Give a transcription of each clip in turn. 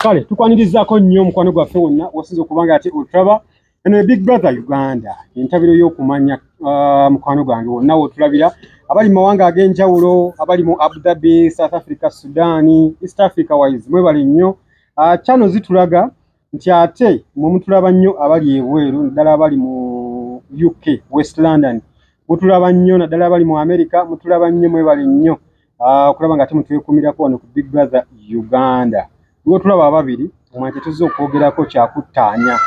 Kale tukwanirizaako nnyo omukwano gwaffe wonna wasinza okuba nga ate otulaba. Eno ye Big Brother Uganda, entabiro y'okumanya. Mukwano gwange wonna wotulabira, abali mu mawanga ag'enjawulo, abali mu Abu Dhabi, South Africa, Sudan, East Africa wise, mwebale nnyo. Channel zitulaga nti ate mwe mutulaba nnyo abali ebweru, naddala abali mu UK, West London mutulaba nnyo, naddala abali mu America mutulaba nnyo. Mwebale nnyo okulaba nga ate mutwekuumirako wano ku Big Brother Uganda. Lwotulaba ababiri omwana, kyetuzza okwogerako kyakuttaanya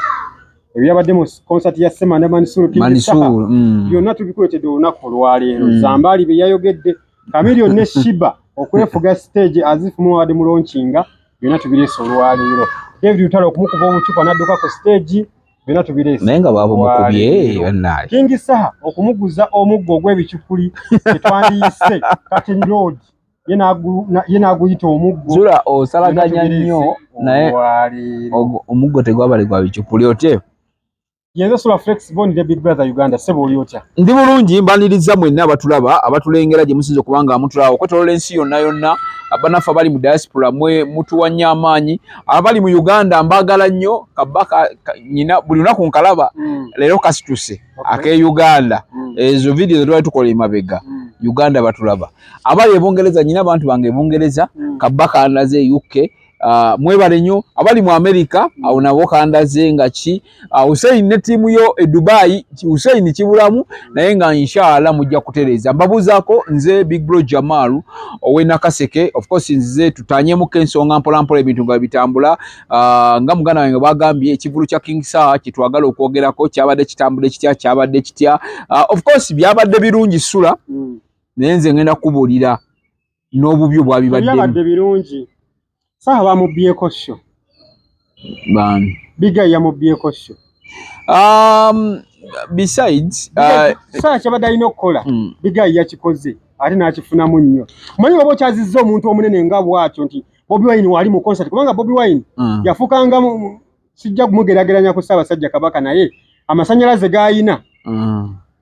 ebyabadde mu konsati ya Semanda Mansour King Saha. Mansour. Byonna tubikuletedde olunaku olwaleero. Zambaali bye yayogedde, Chameleone ne Sheebah okwefuga stage azifu muwadde mu launchinga, byonna tubireese olwaleero. David Lutalo okumukuba obucupa n'adduka ku stage, byonna tubireese Naye nga babumukubye. olwaleero. Bannaye. King Saha okumuguza omuggo ogw'ebicupuli kyetwandiyise curtain rod, ye n'aguyita omuggo. Zula, osalaganya Byonna nnyo, tubireese naye olwaleero. Omuggo tegwabale gwa bicupuli otye? Yenze Sula Flex Bond ne Big Brother Uganda. Sebo, oli otya? Ndi bulungi, mbaniriza mwenna abatulaba, abatulengera gye musinza okuba nga mutulaba okwetoloola ensi yonna yonna. Abanaffe abali mu diaspora, mwe mutuwa nnyo amaanyi. Abali mu Uganda mbaagala nnyo. Kabaka nyina buli lunaku nkalaba, leero kasituse ak'e Uganda. Ezo vidiyo zetwali tukola emabega, Uganda batulaba. Abali ebungereza, nyina abantu bange ebungereza, kabba kandaze. UK, mwebale nnyo. Abali mu America, awo nabo kandaze nga ki Hussein ne ttiimu yo e Dubai. Hussein kibulamu, naye nga inshallah mujja kutereeza. Mbabuuzaako nze Big Bro Jamal ow'e Nakaseke. Of course nzize tutanyemuko ensonga mpolampola, ebintu nga bitambula. Nga muganda wange bwagambye, ekivulu kya King Saha kyetwagala okwogerako, kyabadde kitambula kitya, kyabadde kitya? Of course byabadde birungi, Sula, naye nze ngenda kubuulira n'obubi obwabibaddemu. Byabadde birungi. Saha bamubbyeko show. Baani? Big Eye yamubbyeko show. Besides Saha kyabadde alina okukola, Big Eye yakikoze ate n'akifunamu nnyo. Omanyi oba okyazizza omuntu omunene nga bw'atyo nti Bobi Wine wali mu concert, kubanga Bobi Wine yafuukanga sijja kumugeraageranya ku Ssaabasajja Kabaka, naye amasannyalaze g'ayina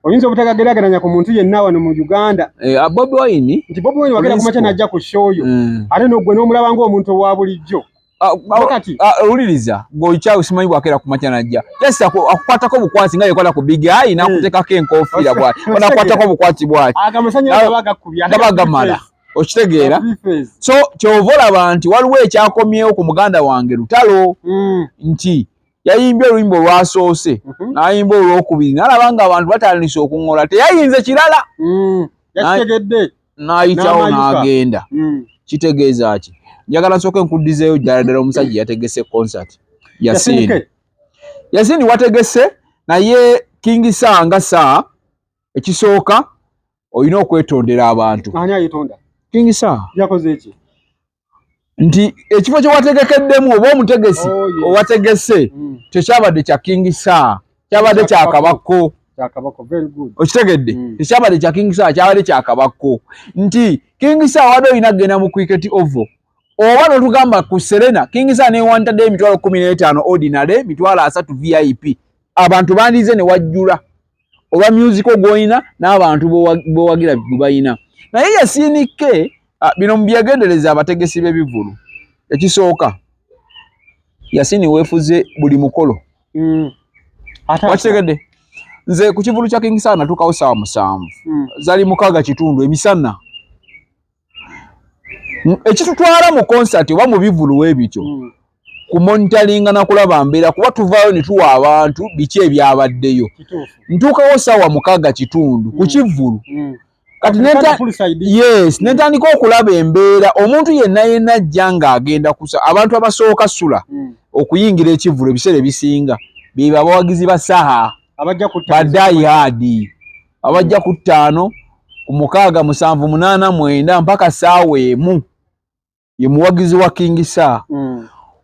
oyinza obutagageraageranya ku muntu yenna wano mu Uganda. Eh, Bobi Wine Nti Bobi Wine wagenda kumakya Principal. n'ajja ku show yo, ate n'ogwe n'omulaba ng'omuntu owa bulijjo. Kati Owuliriza gweokyawe, simanyi bwakeera kumakya najja, just akukwatako bukwasi nga yekwata ku Big Eye n'akuteekako enkofiira bwati, onakwatako bukwati bwati. Aga amasannyalaze gaba gakubye ate Gaba gamala, okitegeera? So kyova olaba nti waliwo ekyakomyewo ku muganda wange Lutalo, nti yayimbye oluyimba olwasoose, n'ayimba olwokubiri, n'alaba nga abantu batandise okuŋŋola, teyayinze kirala. Yakitegedde. N'ayitawo. N'amayuka. N'agenda. Kitegeeza ki? Njagala nsooke nkuddizeeyo ddala ddala omusajja yategese concert, Yasini. Yasinike. Yasini wategese, naye King Saha nga Saha, ekisooka olina okwetondera abantu. Ani ayetonda? King Saha. Yakoze eki? Nti ekifo kye wategekeddemu oba omutegesi owategese tekyabadde kya King Saha, kyabadde kya Kabakko. Kyakabako, very good. Okitegedde? Tekyabadde kya King Saha, kyabadde kya Kabakko. Nti King Saha wadde olina kugenda mu Cricket Oval oba notugamba ku Serena. King Saha newantaddeyo 15,000 ordinary, 30,000 VIP, abantu bandize ne wajjula olwa musical gw'olina n'abantu b'owagira gwe balina. Naye Yasiinike, bino mubyegendereza abategesi b'ebivulu. Ekisooka, Yasini weefuze buli mukolo. Ate Wakitegedde? Nze ku kivulu kya King Saha natuukawo saawa 7, zali 6:15 emisana. Ekitutwala mu concert oba mu bivulu webityo, kumonitalinga na kulaba mbeera, kuba tuvaayo ne tuwa abantu biki ebyabaddeyo. Ntuukawo saawa 6:15 ku kivvulu. Kati Full side. Yes, netandika okulaba embeera. Omuntu yenna yenna ajja ng'agenda kusa, abantu abasooka sula okuyingira ekivvulu ebiseera ebisinga bye abawagizi ba Saha. Abajja ku Ba die-hard abajja ku 5, ku 6, 7, 8, 9 mpaka saawa 1, ye muwagizi wa King Saha.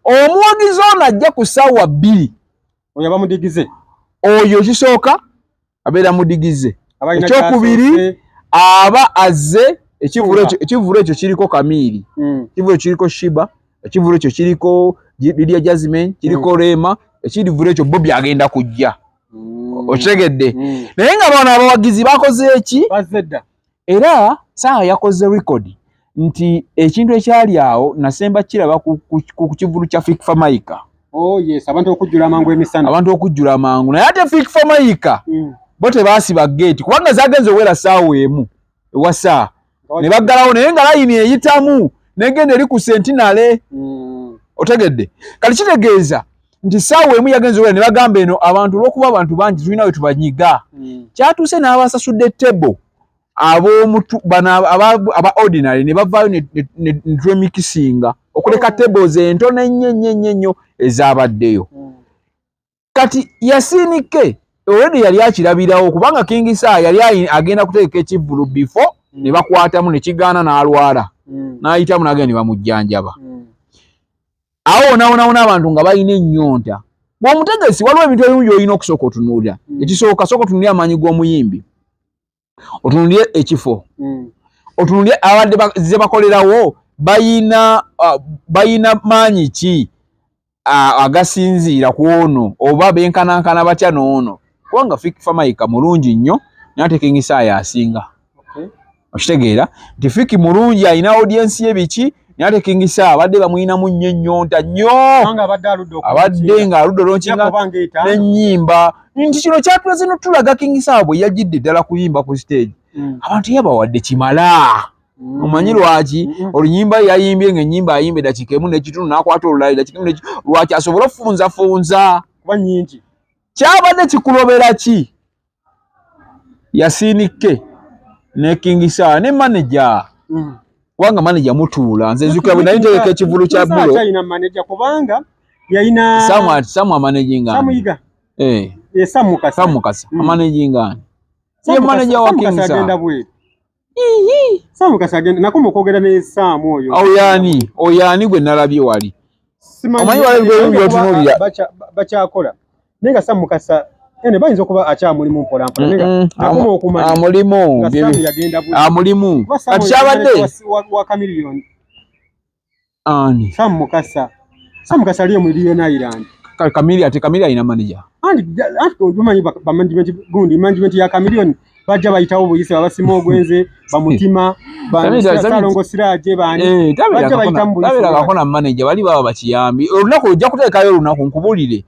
Omuwagizi ono ajja ku saawa 2, Oyo abamudigize. Oyo ekisooka abeera mudigize. Abalina Ekyokubiri, ky'asoose. aba azze ekivulu Kuba. ekyo. Ekivulu ekyo kiriko Kamiri, ekivulu ekyo kiriko Sheebah, ekivulu ekyo kiriko Lydia Jasmine, kiriko Rema. Ekivulu ekyo Bobi agenda kujja. Okitegedde? Naye nga bano abawagizi bakoze eki? Bazze dda. Era Saha yakoze record. Nti ekintu ekyali awo nasemba kiraba ku kivulu kya Fik Fameica. Oh yes, abantu okujjula amangu emisana. Abantu okujjula amangu, naye ate Fik Fameica bo tebaasiba geeti, kubanga zagenze owera 1 ewa saa ne baggalawo, naye nga layini eyitamu negenda eri ku Centenary. Otegedde? Kati kitegeeza nti 1 yagenze owera ne bagamba eno abantu olw'okuba abantu bangi tulina we tubanyiga. Kyatuuse n'abasasudde table ab'omutu bano aba ordinary ne bavaayo ne twemikisinga okuleka tables entono ennyo ennyo ennyo ennyo ezabaddeyo. Kati Yasin K already yali akirabirawo, kubanga King Saha yali agenda kutegeka ekivvulu before ne bakwatamu ne kigaana n'alwala, n'ayitamu n'agenda ne bamujjanjaba. Awo wonawonawona abantu nga balina ennyonta. Bw'omutegesi waliwo ebintu ebimu by'olina okusooka otunuulira. Ekisooka, sooka otunuulire amaanyi g'omuyimbi, otunuulire ekifo, otunuulire abadde ze bakolerawo bayina maanyi ki agasinziira ku ono, oba benkanankana batya n'ono, kubanga Fik Fameica mulungi nnyo naye ate King Saha asinga. Okitegeera nti Fik mulungi, alina audience ye biki, naye ate King Saha abadde bamuyinamu nnyo ennyonta nnyo, abadde ng'aludde olonkinga n'ennyimba, nti kino kyatulaze notulaga King Saha bwe yajjidde ddala kuyimba ku stage, abantu yabawadde kimala. Omanyi lwaki? Oluyimba yayimbye ng'ennyimba ayimba eddakiika 1.5, n'akwata olulala eddakiika 1, lwaki? Asobole okufunzafunza. Kuba nnyingi. Kyabadde kikulobera ki Yasin K ne King Saha ne manager, kubanga manager mutuula. Nze nzukira bwe nali ntegeka ekivulu kya Bulo. Alina manager, kubanga yalina Samu amanaginga. Samu Yiga. Eh. Ye Samu Mukasa. Samu Mukasa amanaginga ani? Ye manager wa King Saha. Agenda bweru. Samu Mukasa agenda, nakoma okwogera ne Samu oyo. Oyani oyani gwe nalabye wali? Omanyi wali gwe byotunuulira. Bakyakola, naye nga Samu Mukasa ene bayinza okuba akyamulimu mpola mpola, naye nakoma okumanya amulimu amulimu. Kati kyabadde wa Chameleone. Ani? Samu Mukasa. Samu Mukasa aliyo mu Leone Island. Kamili, ate Kamili alina manager. Anti omanyi ba management gundi, management ya Chameleone bajja bayitawo buyise, babasima ogwenze bamutima Salongo Siraje bani, bajja bayitamu buyise. Tabeera na manager, bali baba bakiyambi. Olunaku ojja kuteekayo olunaku nkubulire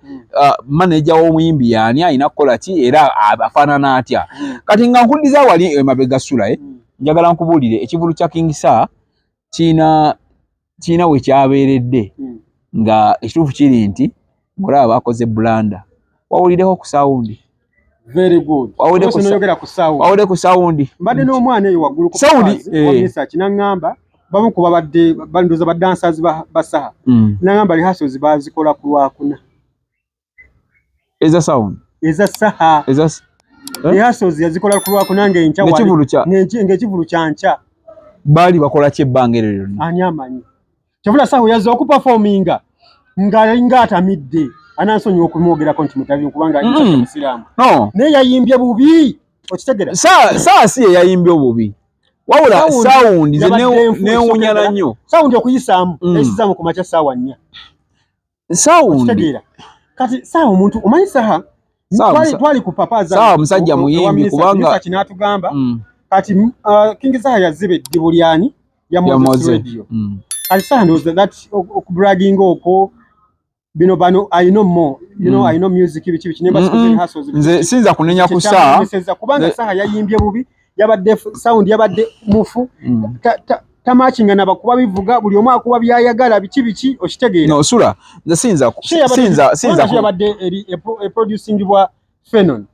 manager w'omuyimbi yaani, alina kukola ki, era afaanana atya. Kati nga nkuddiza wali emabega sula, njagala nkubuulire ekivulu kya King Saha kiina we kyabeeredde, nga ekituufu kiri nti ng'olaba bakoze blunder. Wawuliddeko ku sound? Very good. Wawulidde ku sound? Wawulidde ku sound? Mbadde n'omwana eyo waggulu ku sound Misaki, n'aŋŋamba bamu ku babadde bandoza ba dancers ba Saha, n'aŋŋamba rehearsals baazikola ku Lwakuna. Eza sound? Eza Saha. Eza rehearsals yazikola ku Lwakuna ng'enkya ng'ekivulu kya nkya. Baali bakola ki ebbanga eryo lyonna? Ani amanyi? Kyavula Saha yazza okuperforminga ng'alinga atamidde. Anansonyiwa okumwogerako nti mutabi, kubanga musiraamu, naye yayimbye bubi, okitegera? Saa si ye yayimbye obubi, wabula sound nze neewuunyana nnyo. Sound okuyisaamu yayisizaamu ku makya 4:00. Sound okitegeera? Kati Saha omuntu omanyi Saha twali ku papa. Saha musajja muyimbi, kubanga n'atugamba kati King Saha yaziba eddibu lyani? Ya Moses Radio. Kati Saha ndowooza that okubragging okwo bino bano, I know more, you know, I know music, biki biki, nemba sikoze rehearsals. Nze sinza kunenya ku Saha. Kubanga Saha yayimbye bubi, yabadde sound yabadde mufu, tamakinga nabakuba bivuga, buli omu akuba byayagala, biki biki, okitegeera? No, sula nze sinza yabadde eri producing bwa Fenon,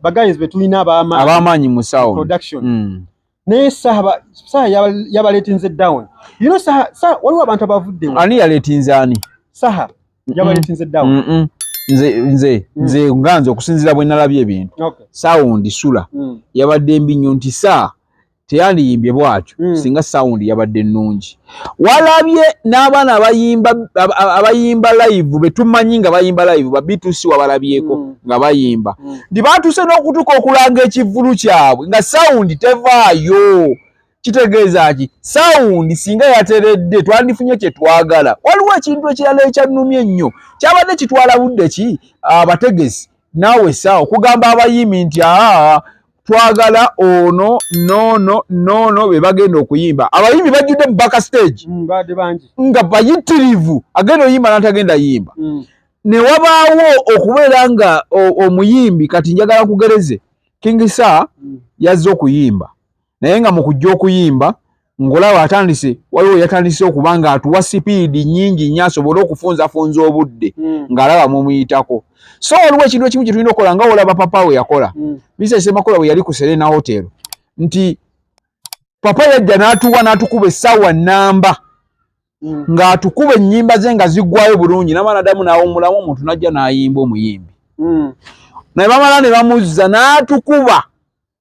ba guys betulina abamaanyi, abamaanyi mu sound production, naye Saha Saha yabaletinze down, you know. Saha Saha waliwo abantu abavudde. Ani yaletinze ani? Saha yabaletinze down. Nze nga nze okusinziira bwe nalabye ebintu, sound sula yabadde mbi nnyo, nti saa teyandiyimbye bwatyo singa sound yabadde nnungi. Walabye n'abaana abayimba live betumanyi nga bayimba live ba B2C, wabalabyeko nga bayimba nti batuuse n'okutuuka okulanga ekivvulu kyabwe nga sound tevaayo. Kitegeeza ki? Sound singa yateredde twandifunye kye twagala. Waliwo ekintu ekirala ekyannumye ennyo. Kyabadde kitwala budde ki abategesi naawe saawa okugamba abayimbi nti aa Twagala ono noono noono be bagenda okuyimba. Abayimbi bajjudde mu back stage nga bayitirivu, agenda oyimba n'atagenda yimba. Ne wabaawo okubeera nga omuyimbi, kati njagala kugereze King Saha yazze okuyimba, naye nga mu kujja okuyimba ng'olaba atandise, waliwo yatandise okuba nga atuwa speed nnyingi nnyo asobole okufunzafunza obudde ng'alaba mumuyitako. So waliwo ekintu ekimu kye tulina okukola nga olaba papa we yakola, Mr Semakula bwe yali ku Serena Hotel, nti papa yajja n'atuwa n'atukuba essaawa nnamba ng'atukuba ennyimba ze nga ziggwayo bulungi, n'amala ddamu n'awummulamu, omuntu n'ajja n'ayimba omuyimbi, naye bamala ne bamuzza n'atukuba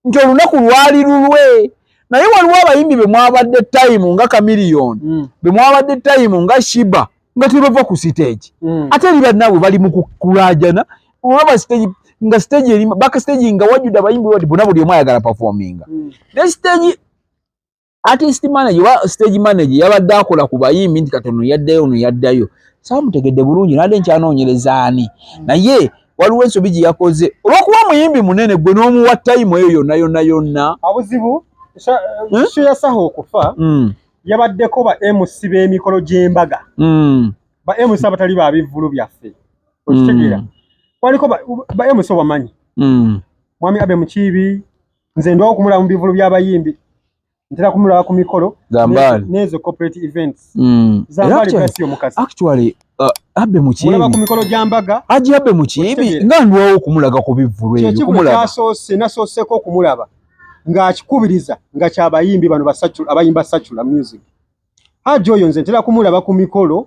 nti olunaku lwali lulwe. Naye waliwo abayimbi be mwabadde time nga Chameleone, be mwabadde time nga Sheebah, nga tebava ku stage. Ate eri bannaabwe bali mu kulaajana, olaba stage nga stage eri back stage nga wajjudde abayimbi bati bonna, buli omu ayagala performinga. Ne stage artist manager wa stage manager yabadde akola ku bayimbi nti katono yaddayo, ono yaddayo, saamutegedde bulungi, nadde nkyanoonyereza ani. Naye waliwo ensobi gye yakoze olw'okuba omuyimbi munene, gwe n'omuwa time eyo yonna yonna yonna. Obuzibu show ya Saha okufa, yabaddeko ba MC b'emikolo gy'embaga, ba MC abatali ba bivvulu byaffe, okitegeera? Kwaliko ba MC obamanyi, mwami Abe Mukiibi, nze ndwawo okumulaba mu bivvulu by'abayimbi, ntera kumulaba ku mikolo n'ezo corporate events. Zambaali Grace omukazi. Actually, Abe Mukiibi mulaba ku mikolo gya mbaga. Aji Abe Mukiibi nga ndwawo okumulaga ku bivvulu ebyo, kumulaba. Kyasoose, nasooseeko okumulaba ng'akikubiriza nga kyabayimbi bano abayimba secular music. Haji oyo nze ntera kumulaba ku mikolo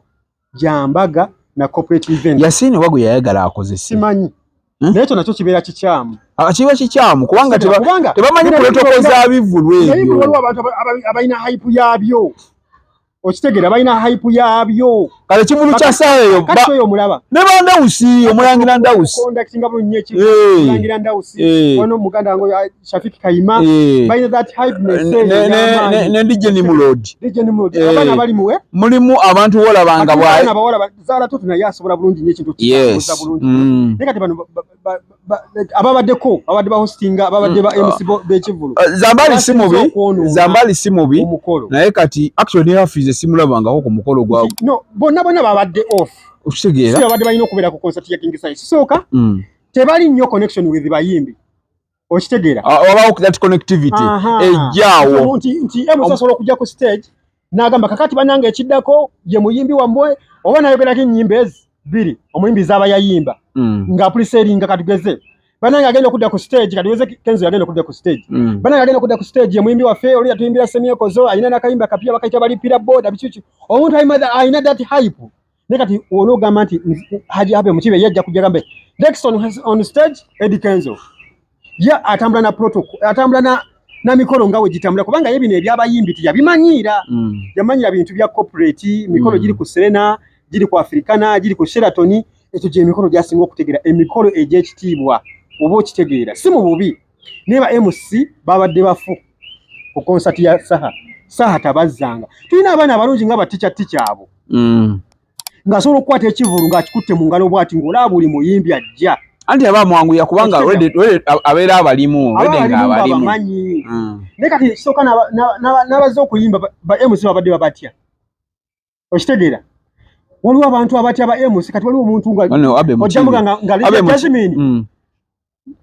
gya mbaga na corporate event. Yasini wagu yayagala akozese. Simanyi. Naye ekyo nakyo kibeera kikyamu. Kiba kikyamu kubanga tebamanyi protocol za bivvulu ebyo. Waliwo abantu abalina hype yaabyo, okitegeera? Balina hype yaabyo. Kale kivulu kya ssaawa eyo kati oyo omulaba ne bandawusi, omulangira Ndawusi. Conductinga bulungi nnyo ekimulangira Ndawusi, wano muganda wange Shafik Kayima, balina that hypeness. Ne DJ Nimrod. DJ Nimrod, abaana bali muwe. Mulimu abantu wolabanga bwa abaana bawala Zaala Tutu naye asobola bulungi nnyo ekintu kitambuza bulungi. Naye kati bano ababaddeko, ababadde bahostinga, ababadde ba MC b'ekivulu. Zambali si mubi, Zambali si mubi, naye kati actually ne Hafize simulabangako ku mukolo gwa No, bonna bonna babadde off. Okitegeera? Si babadde balina okubeera ku concert ya King Saha. Kisooka, tebali nnyo connection with bayimbi, okitegeera? Wabawo that connectivity ejjaawo. Nti MC asobola okujja ku stage n'agamba, "Kakati bannange, ekiddako ye muyimbi wammwe," oba nayogerako ennyimba ezi bbiri omuyimbi zaaba yayimba nga presellinga. Katugeze, bannange, agenda okudda ku stage, katugeze Kenzo yagenda okudda ku stage, "Bannange, agenda okudda ku stage ye muyimbi waffe oli yatuyimbira Semyekozo, alina n'akayimba kapya bakayita Balipira Boda," biki, omuntu alina that hype. Naye kati onoogamba nti Haji Abe Mukiibi yajja kujja gambe, "Next on stage Eddie Kenzo," ye atambula na protocol, atambula na mikolo nga we gitambula, kubanga ye bino ebyabayimbi tiyabimanyiira. Yamanyira bintu bya corporate, mikolo giri ku Serena, giri ku Africana, giri ku Sheraton, ekyo gye mikolo gyasinga okutegeera, emikolo egy'ekitiibwa, oba okitegeera? Si mu bubi, naye ba MC babadde bafu ku concert ya Saha. Saha tabazzanga. Tulina abaana abalungi nga batica tica abo ng'asobola okukwata ekivulu ng'akikutte mu ngalo bw'ati, ng'olaba buli muyimbi ajja. Anti aba mwanguya kubanga abeera abalimu already nga abalimu. Abamanyi. Naye kati ekisooka, n'abazze okuyimba, ba MC babadde babatya, okitegeera? Waliwo abantu abatya ba MC. Kati waliwo omuntu nga Wano Abe ojja Mukiibi. nga Abe Jasmine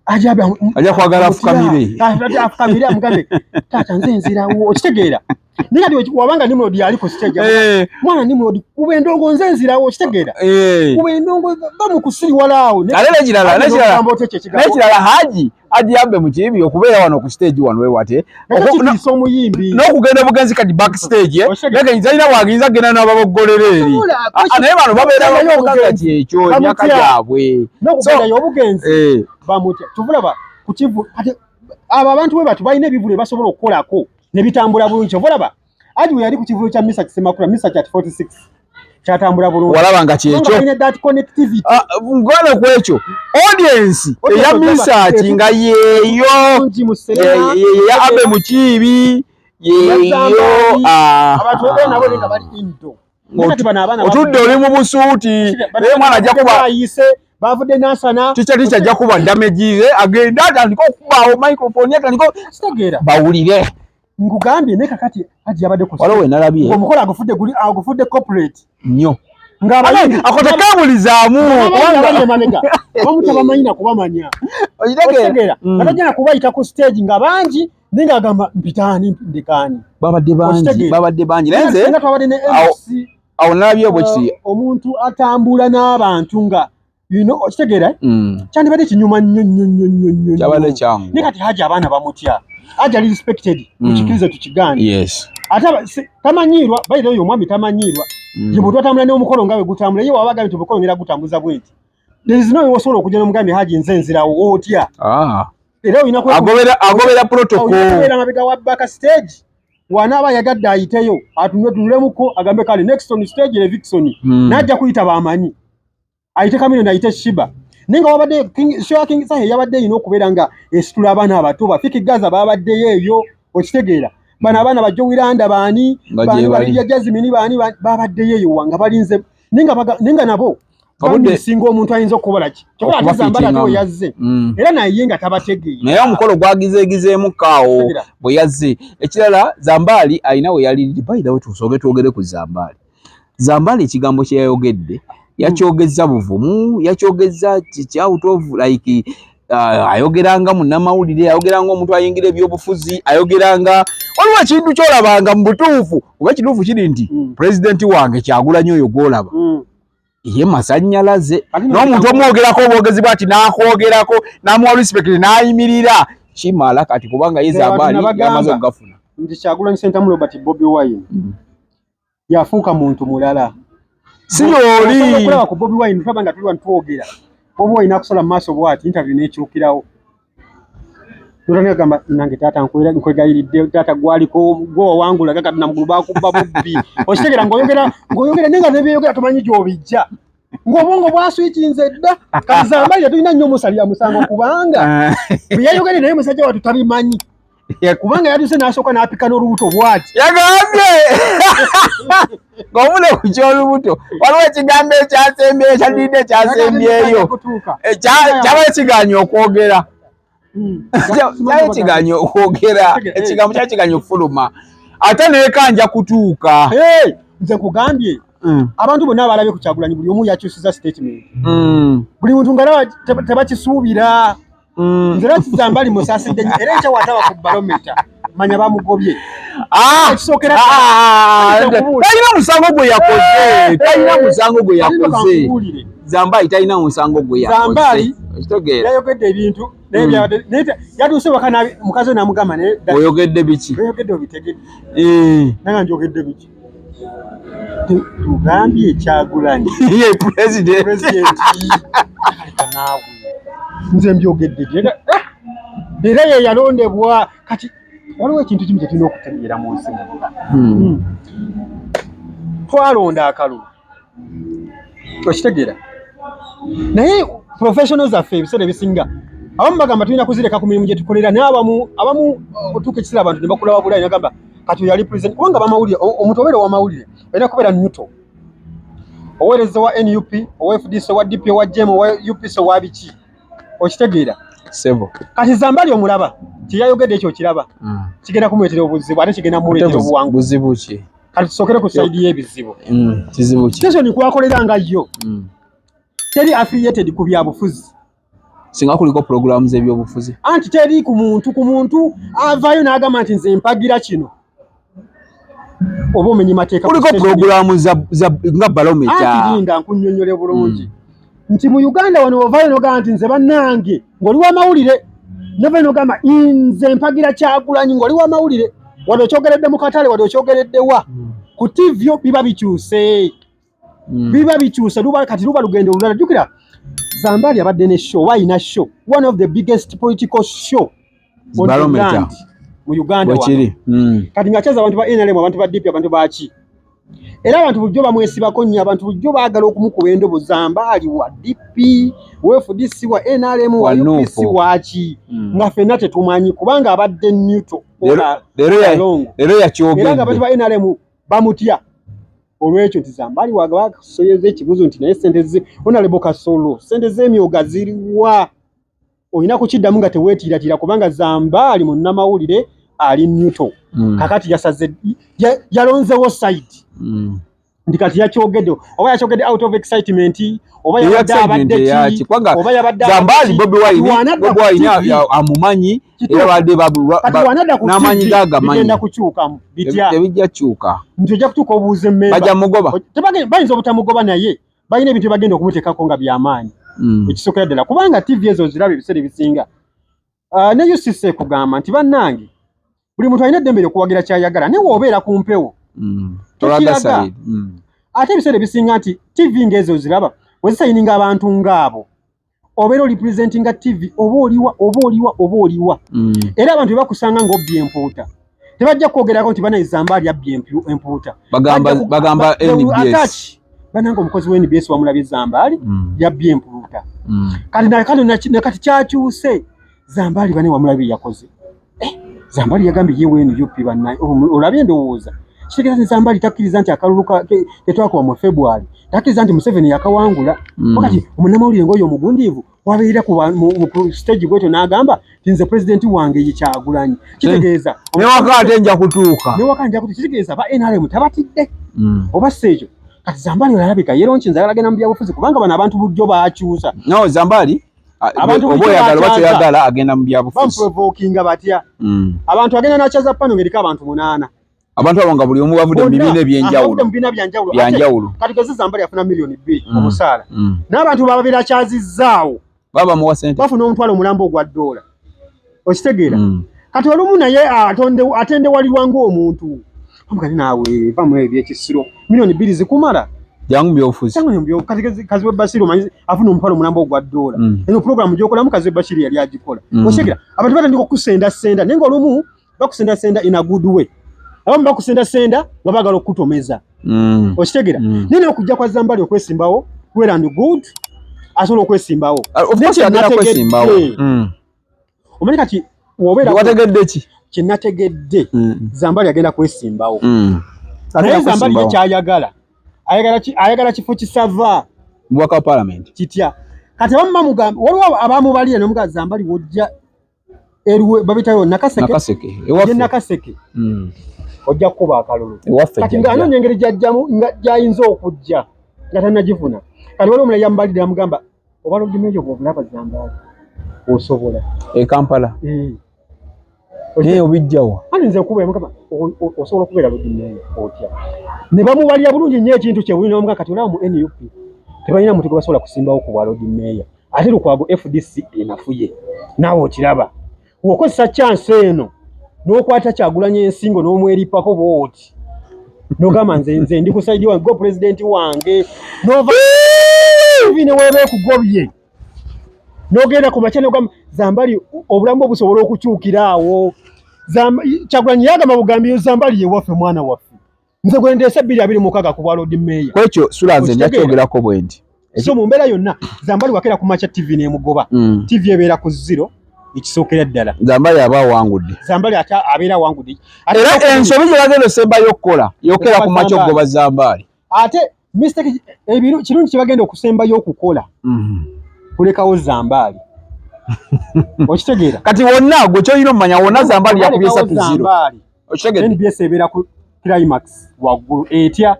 aja Ajja kwagala afukamire. Afukamire amugambe, "Taata, nze nzirawo," okitegeera? Naye kati wabanga Nimrod yali ku stage, "Mwana Nimrod, kuba endongo, nze nzirawo," okitegeera? "Kuba endongo, bamukusiriwala awo." Ate n'ekirala n'ekirala N'ogamba otya ekyo ekigambo? N'ekirala, Haji Abe Mukiibi okubeera wano ku stage wano wewate Nakyo kitiisa omuyimbi. N'okugenda obugenzi kati backstage, Oshege. naye talina bwagiyinza kugenda n'ababoggolera eri. Sobola, Naye bano babeera Okugendayo bamugaga obugenzi. kyekyo emyaka Bamutya. gyabwe. N'okugendayo obugenzi bamutya. Tuvulaba ku kivu kati abo abantu bwe bati balina ebivulu basobola okukolako ne bitambula bulungi. Kyova olaba Haji we yali ku kivulu kya Misa Kisemakula, Misa kya 46, kyatambula bulungi. Walaba nga Kubanga kyekyo balina that connectivity. Ngwane ku ekyo, audience Audience eya ogamba, Misaki nga yeeyo bulungi mu Serena, yeya Abe Mukiibi yeeyo. Zambaali, abantu bebeera nabo nga bali indo. Naye kati bano abaana Otudde oli mu busuuti, naye omwana ajja kuba bayise. Bavudde Nansana. Teacher, teacher ajja kuba damage ze, agenda atandika okubaawo microphone, atandika Kitegeera. Bawulire. Nkugambye, naye kakati Haji yabadde ku Waliwo we nalabye. Omukolo agufudde guli, agufudde corporate. Nnyo. Ng'abayimbi Ako tekabulizaamu. abali emabega abamu tabamanyi na kubamanya. Okitegeera? Nga tajja na kubayita ku stage nga bangi, naye ng'agamba mpitaani, ndekaani. Babadde bangi. Okitegeera? Babadde bangi, naye nze Singa twabadde ne MC, awo nalabye bwe kiti. Omuntu atambula n'abantu nga okitegeera, eh? Kyandibadde kinyuma nnyo nnyo nnyo nnyo nnyo. Kyabadde kyangu. Naye kati Haji abaana bamutya. Haji ali respected, tukikirize tukigaane. Ate tamanyiirwa, bayira oyo omwami tamanyiirwa. Ye muntu atambula n'omukolo nga bwe gutambula, ye waba agambye nti omukolo ngenda gutambuza bwe nti. There is no way osobola okujja n'omugambye Haji nze nzirawo otya. Era olina Agobera protocol. Olina kubeera mabega wa back stage. Wanaaba ayagadde ayiteyo, atunule tunulemuko agambe kale next on stage Levixone. N'ajja kuyita bamanyi. Ayite Chameleone, ayite Sheebah. Naye nga wabadde show ya King Saha yabadde erina okubeera nga esitula abaana abato, ba Fik Gaza babaddeyo eyo, okitegeera? Bano abaana ba Jowy Landa baani, Nga baani, gye bali. Lydia Jazmine baani, babaddeyo eyo wa nga balinze, naye nga nabo bamusinga omuntu ayinza okukola ki? Kyokka ate Zambala ate we yazze era naye nga tabategeera. Naye omukolo gwagizeegizeemu kaawo Tegeera. bwe yazze. Ekirala, Zambaali alina we yali. By the way, tusooke twogere ku Zambaali. Zambaali ekigambo kye yayogedde yakyogezza buvumu, yakyogezza kiki, out of like ayogeranga munnamawulire, ayogeranga omuntu ayingira ebyobufuzi, ayogeranga waliwo ekintu kyolabanga mu butuufu, oba ekituufu kiri nti pulezidenti wange Kyagulanyi oyo gwolaba ye masannyalaze. Ate n'omuntu omwogerako obwogezi bwati n'akwogerako n'amuwa respect n'ayimirira kimala kati, kubanga ye Nze abantu Zambaali nabagamba yamaze okugafuna. Nti Kyagulanyi Ssentamu Robert Bobi Wine yafuuka muntu mulala. Si oli. Okulaba ku Bobi Wine, tulaba nga tuli wano twogera, Bobi Wine akusala mu maaso bw'ati, interview n'ekyukirawo. Notandika gamba nange taata nkwegayiridde taata, gwaliko gwe wawangula kati namugulu bakubba bubbi. Okitegeera? Ng'oyogera ng'oyogera naye nga nebyeyogera tomanyi gy'obijja, ng'obwongo bwaswikinze dda. Kati Zambaali tetulina nnyo musalira musango, kubanga bwe yayogere naye musajja wattu tabimanyi, kubanga yatuuse n'asooka n'apika n'olubuto bw'ati. Yagambye ng'omune ku ky'olubuto waliwo ekigambo ekyasembyeyo, ekyaddiridde ekyasembyeyo. Kutuuka. Kyaba kiganye okwogera. Kyali kiganye okwogera, ekigambo kyali kiganye okufuluma, ate neekanja kutuuka. Hey, nze nkugambye, abantu bonna abalabye ku Kyagulanyi buli omu yakyusiza statement. Buli muntu nga tebakisuubira. Nze era Kizambali musaasidde nnyo, era enkya wataba ku Barometer manya bamugobye. Ekisookera Talina musango gwe yakoze, talina musango gwe Kalino yakoze. Kankubuulire. Zambaali talina musango gwe yakoze. Zambaali Okitegeera? yayogedde ebintu naye naye yatuuse waka mukazi we n'amugamba naye Oyogedde biki? Oyogedde obitegedde? Nanga njogedde biki? Tugambye Kyagulanyi Ye president. President. Aleka naawe, nze mbyogedde gye. Era ye yalondebwa. Kati waliwo ekintu kimu kye tulina okutegeera mu nsi muno. Twalonda akalulu, okitegeera? Naye professional zaffe ebiseera ebisinga abamu bagamba tulina kuzireka ku mirimu gye tukolera, naye abamu otuuka ekiseera abantu ne bakulaba bulayi, nagamba kati oyo ali president, kubanga bamawulire, omuntu obeera owamawulire olina kubeera neutral, oweereza wa NUP, owa FDC, owa DP, owa JM, owa UPC, owa biki, okitegeera? Sebo. Kati Zambali omulaba kyeyayogedde ekyo okiraba kigenda kumuleetera obuzibu, ate kigenda kumuleetera obuwanguzi. Buzibu ki? Kati tusookere ku side y'ebizibu. Kizibu ki? Station kwakolera nga yo teri affiliated ku byabufuzi. Singa kuliko programu z'ebyobufuzi. Anti teri ku muntu avaayo n'agamba nti nze mpagira kino oba omenye mateeka ku Kuliko station. programu za nga Barometer. Anti linda nkunnyonnyole bulungi nti mu Uganda wano ovaayo n'ogamba nti nze bannange, ng'oli w'amawulire, novaayo n'ogamba nze mpagira Kyagulanyi, ng'oli w'amawulire, wadde okyogeredde mu katale, wadde okyogeredde wa ku TV, biba bikyuse. Biba bikyuse, luba kati luba lugendo olulala. Jjukira Zambali abadde ne show, oba alina show, one of the biggest political show on the Barometer. land mu Uganda wano. Bwekiri. Kati ng'akyaza abantu ba NRM, abantu ba DP, abantu baki, era abantu bulijjo bamwesibako nnyo, abantu bulijjo baagala okumukuba endobo. Zambaali wa DP, wa FDC, wa NRM, wa Wa UPC, NUP. waki, nga ffenna tetumanyi kubanga abadde neutral. Leero Along. Leero Era nga abantu yakyogedde. ba NRM bamutya. Olwekyo nti Zambaali wagabasoyeza ekibuzo nti naye sente ze Honorable Kasolo, sente z'emyoga ziriwa? Olina kukiddamu nga teweetiiratira, kubanga Zambaali munnamawulire ali neutral. Kakati yasaze, yalonzewo side nti kati yakyogedde, oba yakyogedde out of excitement, oba yabadde abadde ki, oba yabadde Zambaali Bobi Wine, Bobi Wine amumanyi era badde n'amaanyi gagamanyi. Bigenda kukyukamu bitya? Tebijja kyuka. Nti ojja kutuuka obuuza emmemba, bajja mugoba. Bayinza obutamugoba, naye balina ebintu byebagenda okumuteekako nga byamaanyi. Ekisookera ddala, kubanga TV ezo ziraba ebiseera ebisinga, ne UCC ekugamba nti bannange, buli muntu alina eddembe lyokuwagira kyayagala, naye w'obeera ku mpewo tokiraga. Ate ebiseera ebisinga nti TV ng'ezo ziraba wezisayininga abantu ng'abo, obeera oli presentinga TV, oba oliwa, oba oliwa, oba oliwa. Era abantu bebakusanga ng'obbye empuuta, tebajja kwogerako nti banaye Zambaali abbye empuuta. Bagamba NBS. Banange, omukozi wa NBS wamulabye Zambaali yabbye empuuta. Kati nakati kyakyuse, Zambaali bane wamulabye yakoze, Zambaali yagambye ye wa NUP. Bannaye, olabye endowooza kitegeeza nti Zambaali takkiriza nti akalulu ketwakuba mu February, takkiriza nti Museveni yakawangula. Wakati omunnamawulire ng'oyo omugundiivu wabeera ku stage bwetyo n'agamba nti nze pulezidenti wange ye Kyagulanyi, kitegeeza newaka ate nja kutuuka. Newaka nja kutuuka, kitegeeza ba NRM tabatidde. Oba si ekyo, kati Zambaali olabika yeronki nze agala genda mu byabufuzi, kubanga bano abantu bulijjo bakyusa. No, Zambaali Abantu oba oyagala oba toyagala, agenda mu byabufuzi. Bamuprovokinga batya? Abantu agenda n'akyaza pano ng'eriko abantu 8. Abantu abo nga buli omu bavudde mu bibiina ebyenjawulo. Mu bibiina byanjawulo. Byanjawulo. Kati gezi Zambaali afuna 2 miliyoni omusaala, n'abantu baba berakyazizzaawo baba muwa sente, bafuna 100,000 ogwa ddoola, okitegeera? Kati olumu naye atendewalirwa ng'omuntu amugani, naawe vamu ebyekisiro, 2 miliyoni zikumala. Jangu mu byobufuzi. Kati Kaziwe Bashir omanyi afuna 100,000 ogwa ddoola. Eno programu gyokolamu, Kaziwe Bashir yali agikola. Okitegeera? Abantu batandika okusendasenda, naye ngaolumu bakusendasenda in a good way, abamu bakusendasenda nga baagala okukutomeza. Okitegeera? Naye naye okujja kwa Zambali okwesimbawo, well and good, asobola okwesimbawo. Of course agenda kwesimbawo. Omanyi kati wobeera wategedde ki? Kyenategedde, Zambali agenda kwesimbawo, naye Zambali ye kyayagala, ayagala kifo kisava. Mubaka wa parliament. Kitya? Kati abamu bamugamba, waliwo abamubalira nomugaa, Zambali wojja eruwe babitayo Nakaseke. Nakaseke. Ewaffe Nakaseke. Ojja kukuba akalulu. Kati nga anoonya engeri gyajjamu nga gyayinza okujja nga tannagifuna. Kati waliwo omulala yamubalidde, amugamba oba Lord Mayor bw'obulaba Zambaali osobola. E Kampala. Naye obijjawa? Ani nze kuba mukama osobola okubeera Lord Mayor otya? Ne bamubalira bulungi nnyo ekintu kye bulungi, bamugaa kati olaba mu NUP tebalina muntu gwe basobola kusimbawo ku bwa Lord Mayor, ate Lukwago FDC enafuye, naawe okiraba. Bw'okozesa chance eno n'okwata Kyagulanyi ensingo n'omweripako bw'oti n'ogamba nze ndi ku side wange, go president wange, nova ne weeba ekugobye n'ogenda ku makya n'ogamba Zambali, obulamu busobola okukyukira awo. Kyagulanyi yagamba bugambi, Zambali ye waffe, mwana waffe, nze gwe ndeese 2026 ku bwa Lord Mayor. Kwekyo sula nze njakyogerako bwe nti. So mu mbeera yonna, Zambali wakeera ku makya TV n'emugoba, TV ebeera ku zero ekisookera ddala. Zambali aba awangudde. Zambali ate abeera awangudde. Era ensobi gye bagenda osembayo okukola yokera ku makya okugoba Zambaali. Ate mistake ebiru kirungi kye bagenda okusembayo okukola kulekawo Zambaali, okitegeera? Kati wonna gwe kyolina omumanya, wonna Zambaali yakubye 3-0, okitegeera? NBS ebeera ku climax waggulu etya?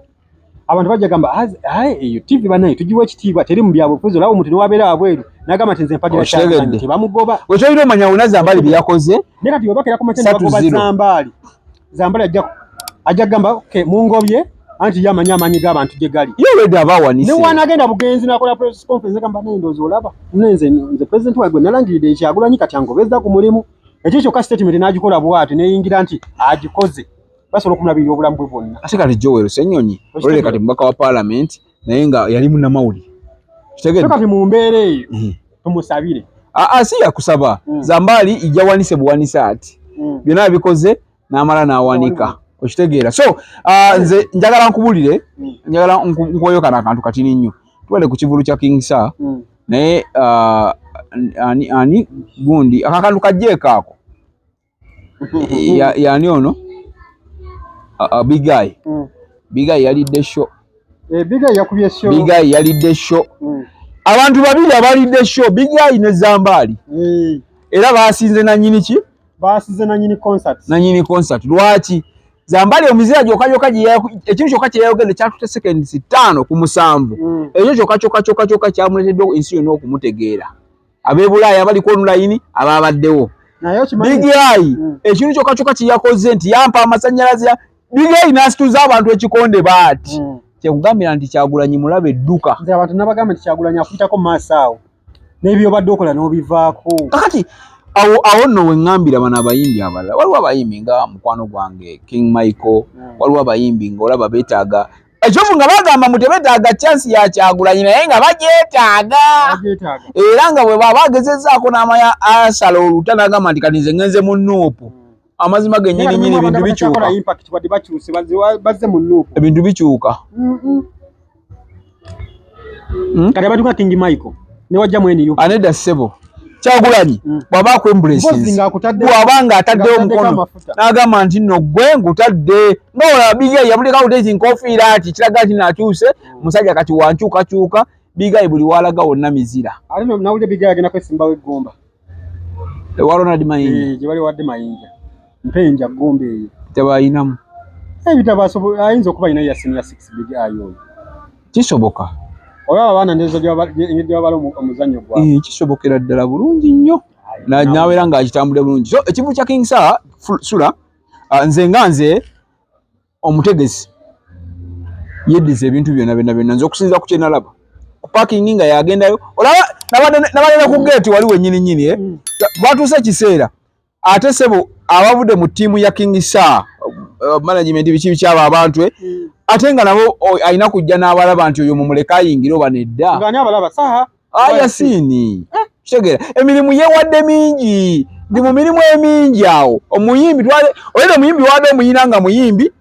Abantu bajja gamba aye eyo TV banaye tugiwa ekitiibwa, teri mu byabufuzi. Olaba omuntu newabeera wabweru nagamba nti nze mpagira Kyagulanyi, tebamugoba. Gwe kyolina omanya, wonna Zambaali bye yakoze. Naye kati webakera ku makya nebagoba Zambaali, Zambaali ajja kugamba okay, mungobye, anti ye amanyi amaanyi g'abantu gye gali. Ye already aba awanise. Ne wanagenda bugenzi n'akola press conference agamba naye ndowooza olaba nze president wange gwe nalangiridde Ekyagulanyi, kati angobezza ku mulimu. Ekyo kyokka statement n'agikola bw'atyo neyingira nti agikoze, basobola okumulabirira obulamu bwe bwonna. Ate kati Joel Ssenyonyi olere kati mubaka wa parliament, naye nga yali munnamawulire. Kitegeera? Kati mu mbeera eyo tumusabire. Aa, si yakusaba. Zambaali ijja wanise buwanise ati byonna abikoze n'amala n'awanika, okitegeera? So nze njagala nkubulire, njagala nkuweyo kano akantu katini nnyo. Tubale ku kivulu kya King Saha, naye ani gundi akakantu kajjeeko ako, yani ono Big Eye. Big Eye yalidde show. Eh, Big Eye yakubye show. Big Eye yalidde show. Abantu babiri abalidde show, Big Eye ne Zambaali. Era basinze na nnyini ki? Basinze na nnyini concert. Na nnyini concert. Lwaki? Zambaali omuzira gyokka gyokka ekintu kyokka kye yayogedde kyatutte seconds 5 ku 7. Ekyo kyokka kyokka kyokka kyokka kyamuleetedde ensi yonna okumutegeera. Ab'e Bulaaya abali ku online abaabaddewo. Big Eye ekintu kyokka kyokka kye yakoze nti yampa amasannyalaze ya Big Eye n'asituza abantu ekikonde baati. Kyekugambira nti Kyagulanyi mulabe edduka. Nze abantu nabagamba nti Kyagulanyi akuyitako mu maaso awo n'ebyobadde okola n'obivaako. Kakati awo awo nno we ŋŋambira bano abayimbi abalala, waliwo abayimbi nga mukwano gwange King Michael, waliwo abayimbi ng'olaba beetaaga ekyovu nga bagamba mbu tebeetaaga chance ya Kyagulanyi naye nga bagyetaaga. Era nga bwe baba bagezezzaako n'amaya asala oluta n'agamba nti kati nze ŋŋenze mu Nuupu. Amazima gennyini nnyini ebintu bikyuka. Ebintu bikyuka. Kati abantu nga King Michael ne wajja mu NU. Anedda ssebo. Kyagulanyi bw'aba akwembulesinze bw'aba ng'ataddewo omukono n'agamba nti nno ggwe ngutadde nga olaba Big Eye yamulekawo tezi nkofiira ati kiraga nti naakyuse musajja kati wankyukakyuka. Big Eye buli walaga wonna mizira. Ate nawulidde Big Eye agenda kwesimbawo eggomba. Ewa Ronald Mayinja. Gye bali wadde Mayinja. Mpenja ggomba eyo. Tebayinamu. Ebitabo ayinza okuba alina ya senior 6 Big Eye oyo. Kisoboka. Olaba abaana ndowooza engeri gye babala omuzannyo gwabwe. Kisobokera ddala bulungi nnyo. Naawera ng'akitambudde bulungi. So ekivu kya King Saha Sula nze nga nze omutegesi yeddiza ebintu byonna byonna byonna nze okusinziira ku kye nalaba ku parking nga yagendayo olaba nabadde ku gate wali wennyini nnyini bwatuuse ekiseera ate ssebo abavudde mu ttiimu ya King Saha management biki biki abo abantu ate nga nabo alina kujja n'abalaba nti oyo mumuleke ayingire oba nedda. Ng'ani abalaba Saha? Yasiini. Kitegeera emirimu yeewadde mingi ndi mu mirimu emingi awo omuyimbi olwedde omuyimbi wadde omuyina nga muyimbi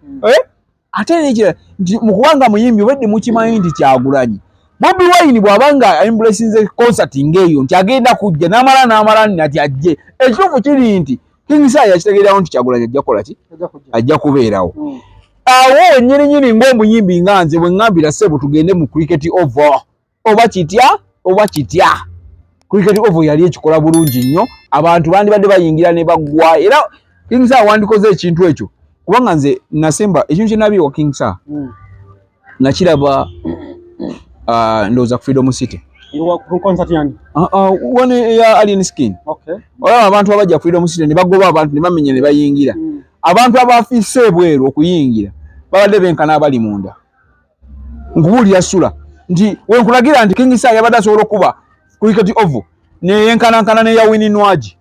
ate nekirala nti mu kubanga muyimbi obwedde mukimanyi nti Kyagulanyi Bobi Wine bw'aba nga embulesinze concert ng'eyo nti agenda kujja n'amala n'amala nati ajje ekituufu kiri nti King Saha yakitegeerawo nti Kyagulanyi ajja kukola ki ajja kubeerawo awo wennyini nnyini ng'omuyimbi nga nze bwe ŋŋambira ssebo tugende mu cricket oval oba kitya oba kitya cricket oval yali ekikola bulungi nnyo abantu bandibadde bayingira ne baggwa era King Saha wandikoze ekintu ekyo kubanga nze nasemba ekintu kye nabye wa King Saha nakiraba ndowooza ku Freedom City wano eya Alien Skin. Olaba abantu abajja ku Freedom City ne bagoba abantu ne bamenya ne bayingira. Abantu abafiise ebweru okuyingira babadde benkana abali munda. Nkubuulira Sula nti wenkulagira nti King Saha yabadde asobola okuba cricket oval neyenkanankana neya Winnie Nwagi.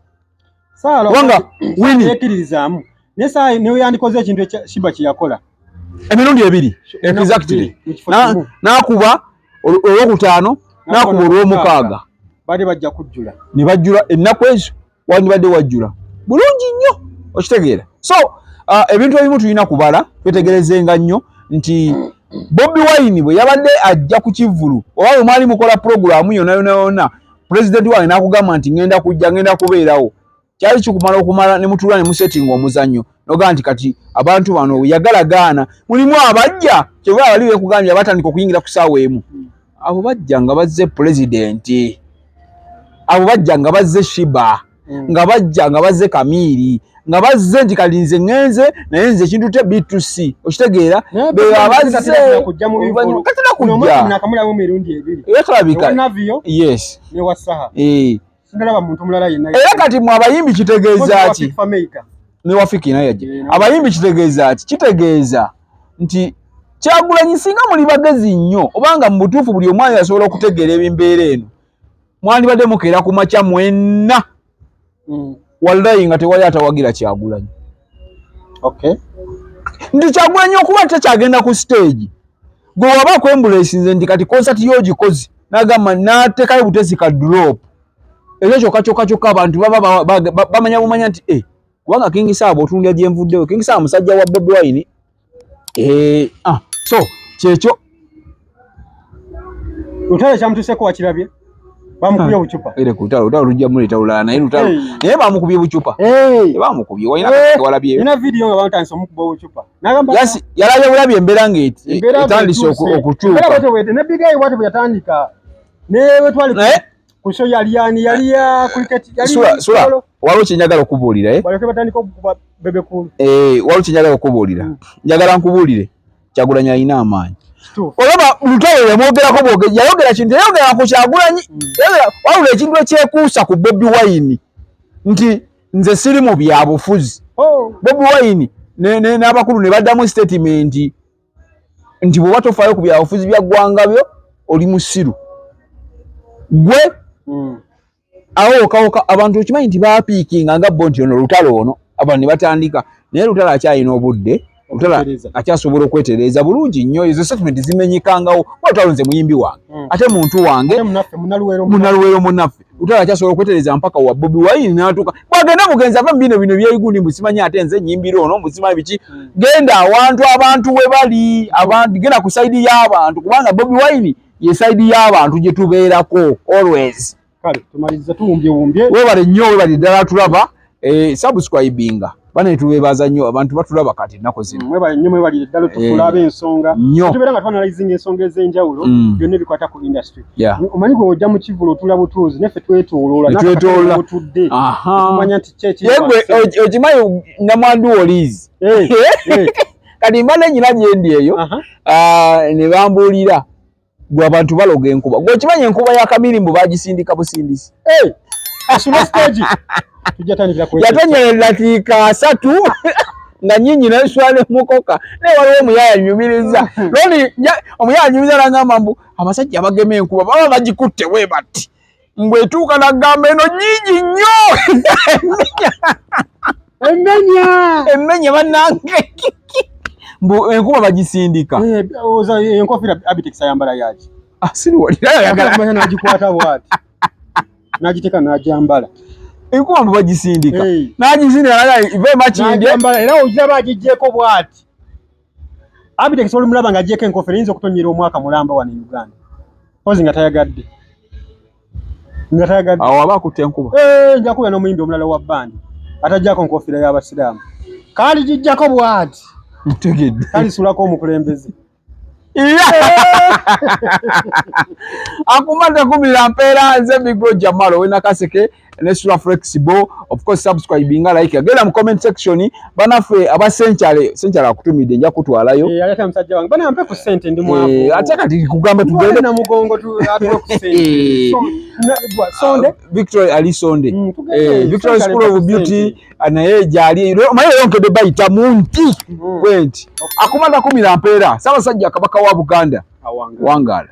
Kubanga Winnie yekkiririzaamu naye Saha ne yandikoze ekintu ekya Shiba kye yakola emirundi ebiri exactly n'akuba olwokutaano n'akuba olwomukaaga badde bajja kujjula ne bajjula ennaku ezo wandibadde wajjula bulungi nnyo okitegeera. So ebintu ebimu tulina kubala twetegerezenga nnyo nti Bobi Wine bwe yabadde ajja ku kivvulu oba bwe mwali mukola pulogulaamu yonna yonna yonna pulezidenti wange n'akugamba nti ŋŋenda kujja ŋŋenda kubeerawo kyali kikumala okumala ne mutuula ne musetinga omuzannyo n'ogamba nti kati abantu bano yagala gaana mulimu abajja kyeva abali beekugambye abatandika okuyingira ku ssaawa emu abo bajja nga bazze pulezidenti abo bajja nga bazze Shiba nga bajja nga bazze Kamiiri nga bazze nti kali nze ŋŋenze naye nze ekintu te B2C okitegeera be abazze katera kujja era tulabika yes era kati mwe abayimbi kitegeeza ki ne Wafiki naye yajja abayimbi kitegeeza ki kitegeeza nti Kyagulanyi singa muli bagezi nnyo obanga mu butuufu buli omwana yasobola okutegeera ebimbeera eno mwandibadde mukeera ku makya mwenna wallahi nga tewali atawagira Kyagulanyi. Nti Kyagulanyi okuba takyagenda ku stage gwe waba akwembulesinze nti kati concert y'ogikoze n'agamba n'ateekayo butesi ka drop ekyo kyokka kyokka kyokka abantu baba bamanya bumanya nti kubanga King Saha bw'otunulira gye nvuddewo King Saha musajja wa Bobi Wine so kyekyo Lutale kyamutuuseko wakirabye? Bamukubye obucupa. Ere ku lutalo, lutalo lujja muleeta lulala naye lutalo. Naye bamukubye bucupa. Bamukubye. Walina walabye. Nina video nga bamutandise omukuba obucupa. Nagamba Yasi yalabye bulabye embeera ng'etandise okukyuka. Embeera bwetyo bwete ne Big Eye bwatyo bwe yatandika. Ne bwe twali ku show yali yani yali ya cricket yali Sula sula waliwo kye njagala okubuulira eh. Baleke batandika okukuba Bebe Cool. Eh, waliwo kye njagala okubuulira. Njagala nkubuulire. Kyagulanyi alina amaanyi. Olaba Lutalo yamwogerako bwogezi, yayogera kintu yayogera ku Kyagulanyi, wabula ekintu ekyekuusa ku Bobi Wine nti nze siri mu byabufuzi. Oh. Bobi Wine n'abakulu ne baddamu statement nti bw'oba tofaayo ku byabufuzi bya ggwanga byo oli musiru gwe. Awo wokawoka abantu okimanyi nti bapiikinga nga bo nti ono Lutalo ono abantu ne batandika, naye Lutalo akyalina obudde, Lutalo akyasobola okwetereeza bulungi nnyo. Ezo statement zimenyekangawo. Kuba Lutalo nze muyimbi wange, ate muntu wange, munaluweero munnaffe. Lutalo akyasobola okwetereeza mpaka wa Bobi Wine n'atuuka bwagenda mugenzi ava mu bino bino byeyigundi mbu simanyi ate nze nyimbira ono mbu simanyi biki. Genda awantu abantu we bali, abantu genda ku sayidi y'abantu, kubanga Bobi Wine ye sayidi y'abantu gye tubeerako always. Kale tumaliriza tuwumbyewumbye. Webale nnyo, webale ddala tulaba, subscribinga bane tubebaza nnyo abantu batulaba kati ennaku zino. Mwebale nnyo, mwebalire ddala tufuula ab'ensonga. Tubeera nga twanalizinga ensonga ez'enjawulo byonna ebikwata ku industry. Omanyi gwe ojja mu kivvulu otula butuuzi naffe twetooloola twetooloola otudde okumanya nti ki ekiri. Yegwe okimanyi namwandu oliizi. Kati mbadde nyina gyendi eyo ne bambuulira gwe abantu baloga enkuba. Gwe okimanyi enkuba ya Kamiri mbu bagisindika busindisi. Yatonya eddakiika 3 nga nnyingi n'eswala emukoka. Naye waliwo omuyaaya annyumiriza. Loni omuyaaya annyumiriza n'angamba mbu abasajja abagema enkuba baba bagikutte bwe bati. Mbu etuuka n'agamba eno nnyingi nnyo. Emmenya. Emmenya bannange. Mbu enkuba bagisindika. Enkofiira Abitex ayambala yaki? Siriwalira. N'agikwata bw'ati. N'agiteeka n'agyambala. Enkuba mbu bagisindika. N'agisindika n'agamba ive Makindye. Era ogiraba agiggyeko bw'ati. Abitex olumulaba ng'aggyeko enkofiira eyinza okutonnyera omwaka mulamba wano e Uganda. Mpozzi nga tayagadde. Nga tayagadde. Awo aba akutte enkuba. Nja kubeera n'omuyimbi omulala wa bbandi atajjako nkofiira y'Abasiraamu. Kaligiggyako bw'ati. Ntegedde. Kalisulako omukulembeze. Akumata kumira mpeera nze Big Jamalo wena Kaseke ne Sula Flexible. Of course subscribe nga like genda mu comment section banaffe aba Senchale Senchale akutumidde nja kutwalayo. Aleta musajja wange bana mpe ku sente ndi mwavu. Ate kati kugamba tugende na mugongo tu atuwe ku sente. Sonde Victoria Ali Sonde. Victoria School of Beauty naye gyali omanyi yonkedde bayita mu nti bwenti. Akumata kumira mpeera Ssaabasajja Kabaka wa Buganda. Wangaala.